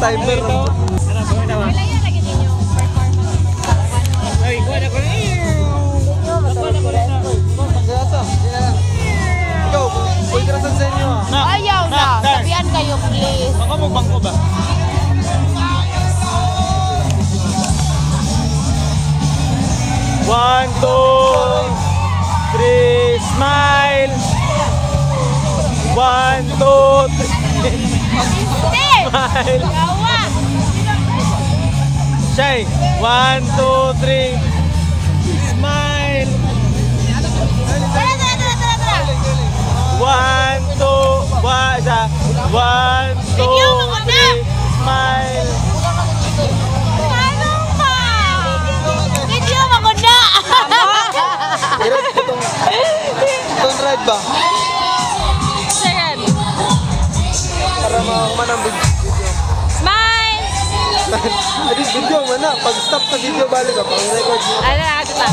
Timer. Ano, gawin na ba? Wala lagi ninyo performance. Ay, kuha na ko. Gasa, di na lang. Ikaw, pwede ka sa inyo ah. Ayaw na. Sabihan kayo, please. Baka mo bangko ba? One, two, three, smile! One, two, three, Steve! smile! Gawa! Shay! One, two, three, smile! Tara, tara, tara, tara, tara! One, two, one, isa. One, two, Video mo na! three, smile! Ano pa? Video mo na! Pero itong ride ba? Second. Para makakuman ang video. Smile! Adi, video man na. Pag stop sa video, balik ka. Pag record mo. Ano na, ito ta.